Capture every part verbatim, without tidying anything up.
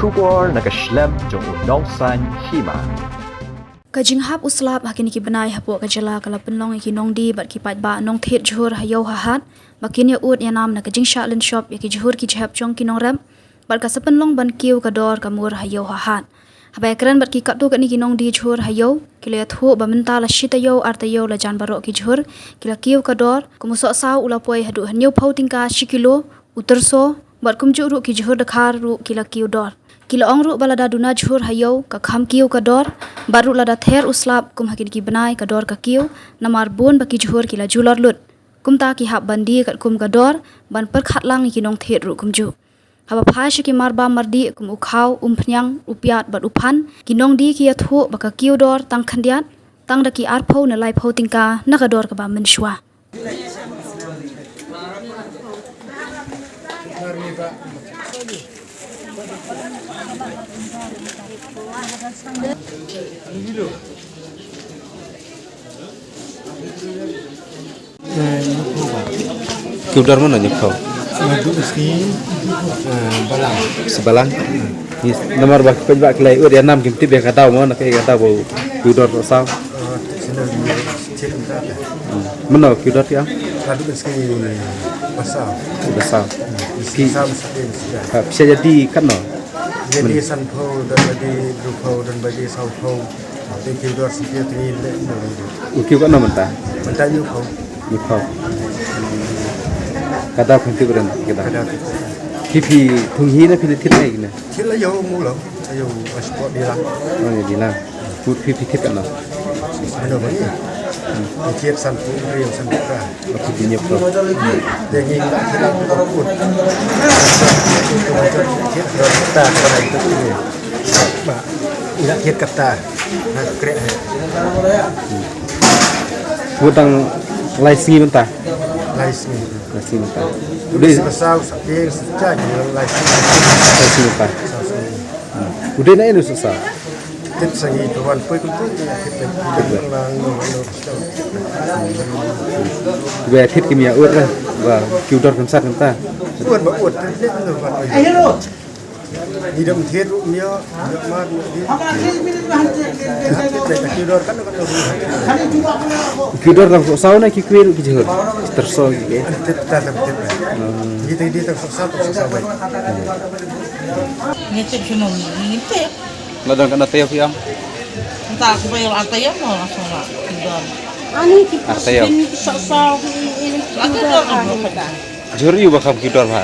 Khubor na ka shlem jong u Nongsaiñ Hima. Ka jinghap u slap ha kine ki bnai hapoh ka jylla ka la pynlong ïa ki nongdie bad ki paidbah nongthied jhur ha ïew ha hat, ba kin ïa ud ïa nam na ka jingshah lynshop ïa ki jhur ki jhep jong ki nongrep, bad ka sa pynlong ban kiew ka dor ka mur ha ïew ha hat. Haba ïakren bad ki katto katne ki nongdie jhur ha ïew, ki la ïathuh ba mynta la shi taïew ar taïew la jan baroh ki jhur ki la kiew ka dor, kum u sohsaw u la poi haduh hynñiewphew tyngka shi kilo, u tyrso, bad kumjuh ruh ki jhur dkhar ruh ki la kiew dor. Ki la ong ruh ba lada duna jhur ha ïew ka kham kiew ka dor, bad ruh lada ther u slap kum ha kine ki bnai ka dor ka kiew, namar bun ba ki jhur ki la julor lut. Kumta ki hap ban die katkum ka dor, ban pyrkhat lang ïa ki nongthied ruh kumjuh. Haba phai sha ki marbam mardih kum u khaw, umphniang, u piat bad u phan, ki nongdie ki ïathuh ba ka kiew dor tang khyndiat, tang da ki arphew ne laiphew tyngka na ka dor kaba mynshuwa. Kiew dor mano hynñiewphew? Madu ski, eh, balang. Sa balang. Ni namar ba ki paidbah ki la ïa ud ïa nam kim tip ïa ka daw mo, na ka ïa ka daw ba kiew dor sohsaw. Eh, sino ni cit mata. Hmm. Mano kiew dor ki am? Madu ski basaw. Basaw. Hmm. Ki basaw mesti dia. Ha, pisa jadi katno? Jadi sanphew, don ba dei hynñiewphew, don ba dei sawphew. Te kiew dor shisha te ngi leh. U kiew katno mynta? Mynta hynñiewphew. Hynñiewphew. Ka daw phin tip ren, ka daw. Ka daw phin tip. Phi, phi thung hi ne phi la thied ne kine? Thied la ïoh mu lo, la ïoh ba spot di lang. Oh, ïa di lang. Mut phi phi thied katno? Mano ba ngi? Ngi thied sanphew hynriew, sanphew phra. Ba thied hynñiewphew. Te ngi la thied la phew. Thied kata kata itu. Ba ila thied kata. Na kreh. Mut tang lai sngi mynta. Lai sngi. Lai sngi mynta. Udah sa sa sa tieng sa cha lai sngi. Lai sngi mynta. Udah na inu sa sa. Tip sa ngi tuan pui kuntu. Tip lang no no. Ba thied kim ïa ud lah. Ba kiew dor kan sat mynta. Ud ba ud. Thied no ba. Ni dam thied ruh mia, mia mar ruh di. Thied ba kiew dor kan kan ruh. Kiew dor tang sohsaw ne ki kwir ki jhur. Tyrso ki ke. Thied ta dam thied. Ni te di tang sohsaw tang sohsaw bai. Ngi tip shuno ngi tip. La dang kana taïew phi am? Mynta ka ba ïoh ar taïew mo la song la kiew dor. Ani ki ar taïew. Pus bin ki sohsaw ki ini ki dor ani ta. Jhur ïa u ba kham kiew dor ha.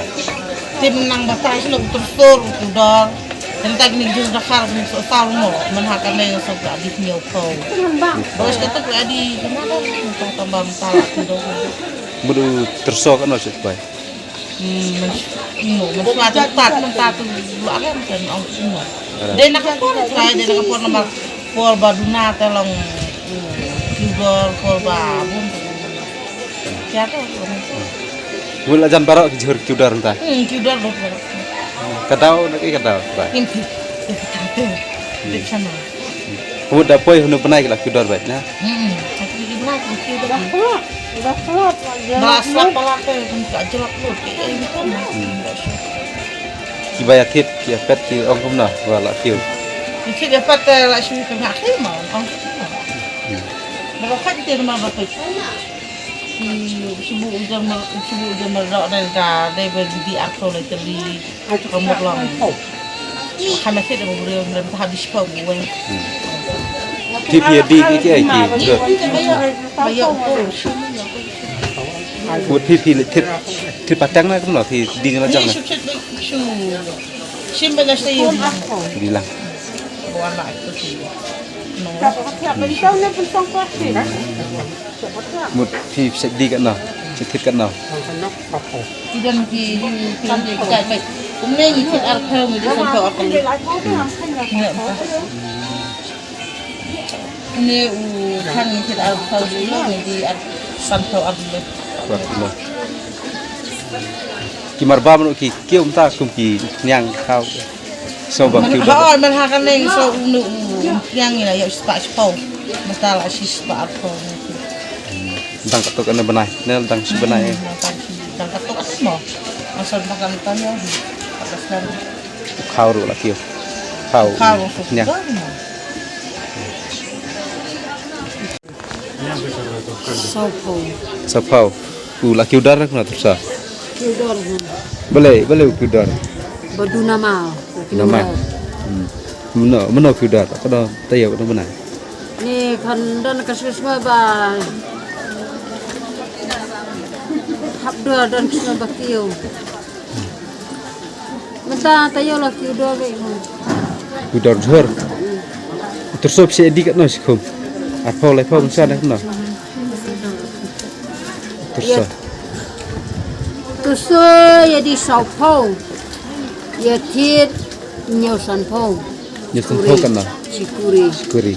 Te mynta ba tai silo u tyrso u kiew dor. Te mynta kine ki jhur dkhar ki sohsaw mo. Mynta ha kane soh ka dei hynñiewphew. Ba shu kata ka dei kane ka mynta tang ba mynta la kiew dor. Mut u tyrso katno shu bai? Hmm, men, no, men shuwa te tat, men tat tu, lu agam kan ong tu no. Dei na ka por, shuwa dei na ka por namar por ba duna te long, hmm, kiew dor, por ba bun. Kya to? Mut la jan baroh ki jhur kiew dor mynta. Hmm, kiew dor baroh. Ka daw na ki ka daw. Ba. Kim ki. Ki ka daw. Ki ka daw. Mut da poi hunu bnai ki la kiew dor bad na. Hmm. Ki bnai ki kiew dor. Ba slap pala te, ka jrap lut, eh, eh, gitu. Ki ba ïa thied, ki ïa pet, ki ong kumno, ba la kiew. Ki thied ïa pet, eh, la shu ka ngah khie ma, ong kumno. Ba ka khat te ma ba pet. Ki shu bu u jam, shu bu u jam ro da da, da ba di ar ko le teli. Ka mut long. Ka message ba briew lem ta habis pa bu weng. Phi phi di ki ki ai ki. Ba ïoh ko. Mut phi phi le tit, tit pateng na kumno phi di na jang na. Shim ba na shim. Di lang. Ba wan la ko. No. Mut phi phi di katno, phi thied katno. Ki don ki, ki, ki, ki, ki, kumne ngi thied arphew, ngi dei sanphew arphew. Ngi, kumne u khan ngi thied arphew kilo, ngi dei ar, sanphew arphew. Arphew kilo. Ki marbam ruh ki kiew mynta kum ki niang khaw. So ba kiew ba. Hooid, man ha kane so u nu u niang ïa ïa spah spah. Mynta la shi spah arphew. Dang katuk ane bnai, ne dang shi bnai. Hmm, dang shi, dang katuk ane mo. Asal dang kan tan ïa. Atas kan. Phaw ruh la kiew. Phaw. Phaw. Nya. Saw phaw. Saw phaw. U la kiew dar na kano tyrsa? Kiew dar, hmm. Balei, balei u kiew dar? Ba duna mar. Duna mar. Hmm. Mano, mano kiew dar? Ka dei taïew, ka dei bnai? Ni kan don ka sma ba hap duna don ka sma ba kiew. Mynta taïew la kiew dar beit mo. Kiew dar jhur. Tyrso phi sa ïa die katno shi kum? Arphew, laiphew, mynta na katno? Tyrso. Tyrso ïa die saw phew. Ïa thied hynñiew san phew. Hynñiew san phew katno? Shi kuri. Shi kuri.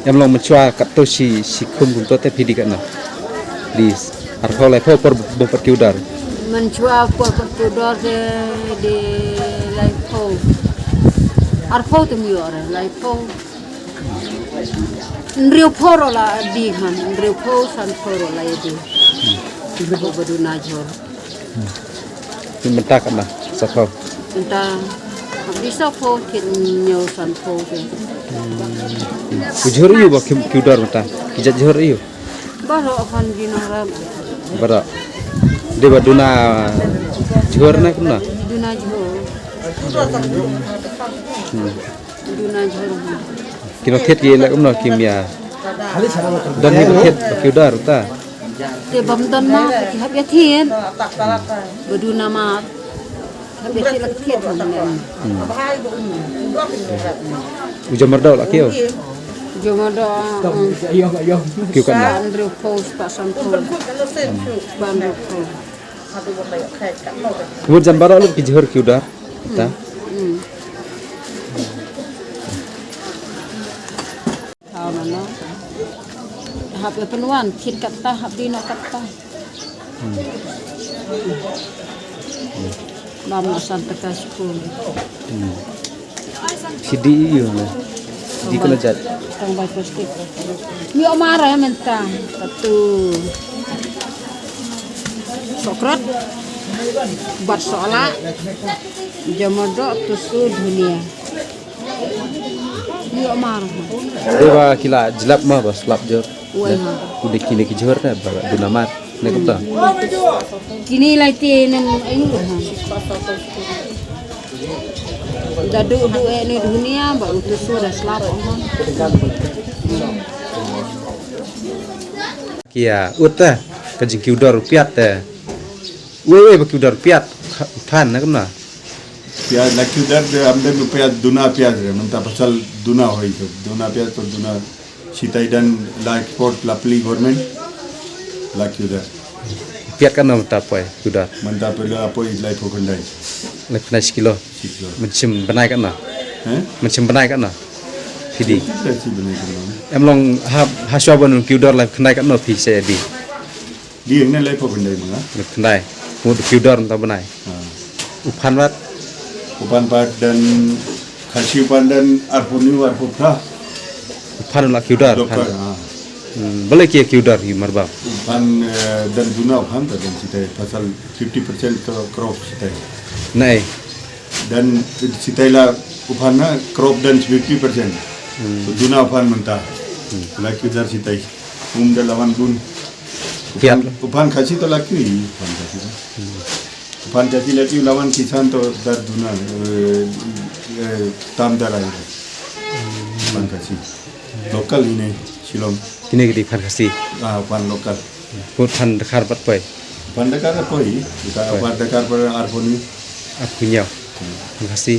Em long mynshuwa katto shi, shi kum kumto te phi die katno? Die arphew, laiphew por bym pat kiew dar. Mynshuwa por pat kiew dar te die laiphew. Arphew te ym ïoh re, laiphew. Hynriewphew ruh la die han, hynriewphew, sanphew ruh la ïa die. Hynriewphew ba duna jhur. Mynta katno? Saw phew. Mynta hap die saw phew, thied hynñiew san phew te. U jhur aïu ba kiew, kiew dar mynta? Ki jait jhur aïu? Baroh khan ki nongrep. Baroh. Dei ba duna jhur ne kumno? Duna jhur. Hmm. Duna jhur. Ki nongthied ki leh kumno, kim ïa don hi ba thied ba kiew dar ta? Te bym don mar ki hap ïa thied. Ba duna mar. Hap ïa thied la thied. Hmm. U Jam Murdoh la kiew? U Jam Murdoh, hmm. Kiew katno? Spah hynriewphew, spah sanphew. Spah hynriewphew. Mut jan baroh lut ki jhur kiew dar. Ta? Hmm. Thaw na no. Hap ïa pynwan, thied katta, hap die noh katta. Hmm. Bam noh san tyngka shi kum. Hmm. Shi die ïa u ne. Die kano jait? Tang bai plastik. Ïoh mar ïa mynta. Katu. Sohkret. Bad sohlah. Jam Murdoh, tusu, dhunia. Ïoh mar. Dei ba ki la jlep ma ba slap jhur. Wei ha. U dei kine ki jhur ne ba duna mar. Ne kumta. Kine lai te ne aïu ha. Da duh duh eh ne dunia ba u tusu da slap ha. Ki ïa ut te ka jingkiew dar u piat te. Wei wei ba kiew dar u piat. Phan ne kumno. Piat la kiew dar de amdem piat duna piat re, mynta pasal duna hoi to, duna piat to duna sitai dan la export la pli government la kiew dar. Piat katno mynta poi kiew dar? Mynta poi la poi laiphew khyndai. Laiphew khyndai shi kilo. Shi kilo. Mynshem bnai katno? Heh? Mynshem bnai katno? Phi die. Shi bnai katno? Em long ha, ha shuwa ban kiew dar laiphew khyndai katno phi sa die? Die ne laiphew khyndai ma nga. Laiphew khyndai. Mut kiew dar mynta bnai. Ha. U phan pat? U phan pat dan Khasi u phan dan arphew hynñiew arphew phra. U phan la kiew dar. Doktor, phan. Ha. Hmm, balei ki kiew dar hi marbam? U phan, eh, dan duna u phan ta dan sitai pasal fifty percent kro-, crop sitai. Nai. Dan sitai la u phan na crop dan fifty percent. Hmm. So duna u phan mynta. Hmm. La kiew dar sitai. Um da la wan bun. Piat. U phan, u phan Khasi to la kiew, u phan Khasi to. Hmm. U phan Khasi la kiew la wan kisan to dar duna, eh, eh, tam dar ai. U phan Khasi. Local ine Shillong. Kine ki dei phan Khasi. Ah, u phan local. Put phan Dkhar pat poi. U phan Dkhar poi. Kita poi. U phan Dkhar poi arphew hynñiew. Arphew hynñiew. Hmm. Phan Khasi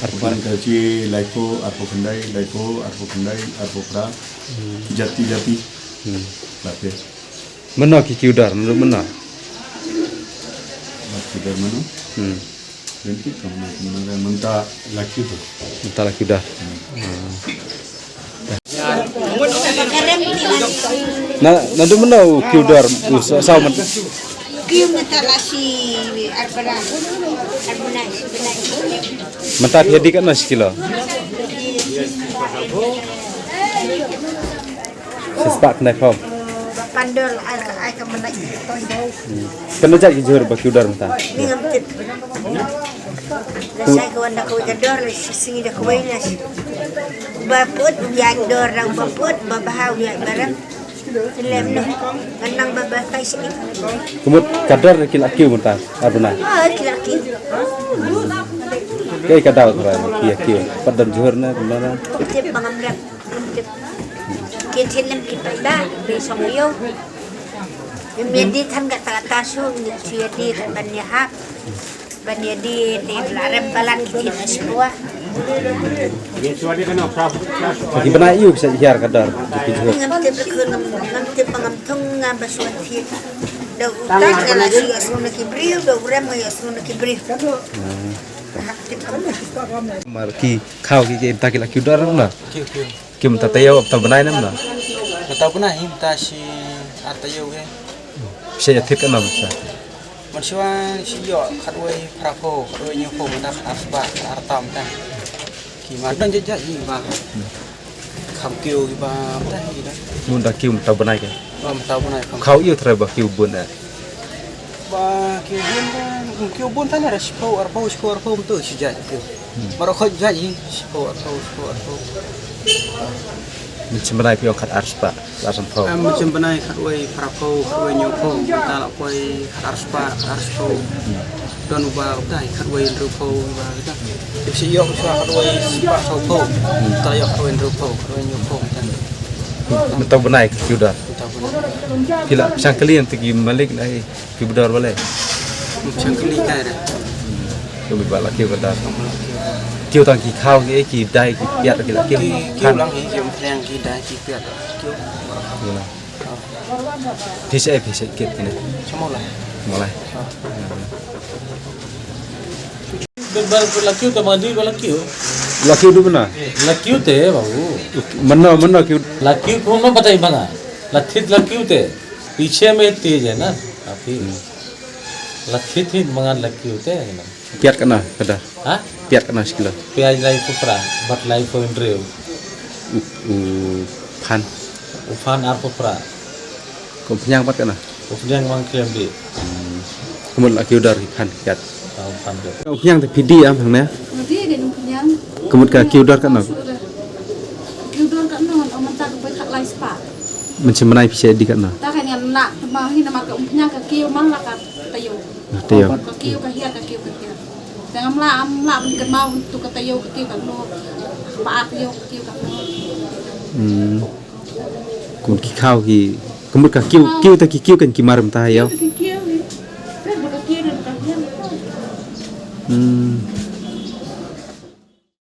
arphew. U phan Khasi laiphew, arphew khyndai, laiphew, arphew khyndai, arphew phra. Hmm. Jati jati. Hmm. Laiphew. Mano ki kiew dar, mano, mano? Ki kiew dar mano? Hmm. Mynta la kiew dar. Mynta la kiew dar. Hmm. Na, naduh mynno u kiew dar, u sa-, saw mynta. Kiew mynta la shi ar bnai. Ar bnai, shi bnai. Mynta phi die katno shi kilo? Shi spah khyndai phew. Pandor ai ka ai ka manai. Kano jait ki jhur ba kiew dor mynta? Ni ngam tip. La sai ka wan da kawei ka dor, la shi sngi da kawei, la shi. Ba put u ïaid dor, rang ba put ba bha u ïaid barang. Lem noh. Ngan nang ba ba tai shi. Ka mut ka dor ki la kiew mynta ar bnai? Ah, ki la kiew. Kaei ka daw trai ki ïa kiew? Pat don jhur ne kumno ne? Tip ba ngam rep. Ki thin lem ki paidbah, ki song ïew. Ym ïa die than kata kata shu, ngi shu ïa die kan ban ïahap. Ban ïa die te la rem palat ki thin la shipua. Ki bnai ïew ki sa hiar ka dor ki jhur. Ngam tip ba khun, ngam, ngam tip ba ngam thung, ngam ba shu thied. Da u tang ka la shu ïohsngew na ki briew, da u rem nga ïohsngew na ki briew. Ngam tip ba. Mar ki khaw ki, ki mynta ki la kiew dor na? Kiew, kiew. Ki mynta taïew, mynta bnai ne mynta? Mynta bnai hi, mynta shi ar taïew hi. Phi sa ïa thied katno mynta? Mynshuwa shi ïoh khatwei phraphew, khatwei hynñiewphew, mynta khatar spah, khatar tam mynta. Ki mar dang jait jait hi ba. Kham kiew hi ba mynta hi da. Mynta kiew mynta bnai ke? Ba mynta bnai kham. Khaw ïew trai ba kiew bun eh? Ba kiew bun ba, kiew bun tang da shiphew arphew, shiphew arphew mynta shi jait kiew. Baroh khoit jait hi, shiphew arphew, shiphew arphew. Mynshem bnai phi ong khatar spah, khatar sanphew. Em, mynshem bnai khatwei phraphew, khatwei hynñiewphew, mynta la poi khatar spah, khatar sanphew. Don uba utai khatwei hynriewphew uba kita. Dep shi ïoh shuwa khatwei spah sawphew. Mynta ïoh khatwei hynriewphew, khatwei hynñiewphew mynta. Mynta bnai ka kiew dor. Mynta bnai. Phi la shang kylli ïa ki malik na hi. Kiew ba dor balei? Shang kylli kai da. Kiew ba la kiew ka dor. Kiew tang ki khaw ki, ki dai ki piat ki la kiew. Ki kiew lang hi, ki ym pynleng ki dai ki piat. Kiew. Ïa. Phi sa, phi sa kit kine. Sa Mawlai. Mawlai. Ba la kiew te mandi ba la kiew. La kiew du bana? La kiew te babu. Mano, mano kiew. La kiew kumno batai bana? La thied la kiew te. पीछे में तेज है ना काफी। La thied hi mangan la kiew te. Piat katno ka dor? Ha? Piat katno shi kilo? Pyaj laiphew phra, bat laiphew hynriew. U, u phan? U phan arphew phra. Ka umphniang pat katno? Umphniang mang klem di. Hmm. Ka mut la kiew dor ki phan piat. Ka umphniang te phi die am hangne? Ngi die ka umphniang. Ka mut ka kiew dor katno? Kiew dor katno, ngan ong mynta ka poi khatlai spah. Mynshem bnai phi sa die katno? Ta ka ngan lah, te ma hi namar ka umphniang ka kiew man la ka taïew. Taïew. Ka kiew ka hiar, ka kiew ka hiar. Te ngam lah, ngam lah ban kynmaw tu ka taïew ka kiew katno. Ba ar taïew ka kiew katno. Hmm. Ka mut ki khaw ki, ka mut ka kiew, kiew ta ki kiew kan ki mar mynta ïa. Kiew ta ki kiew hi. Ka mut ka kiew dan ka hiar. Hmm.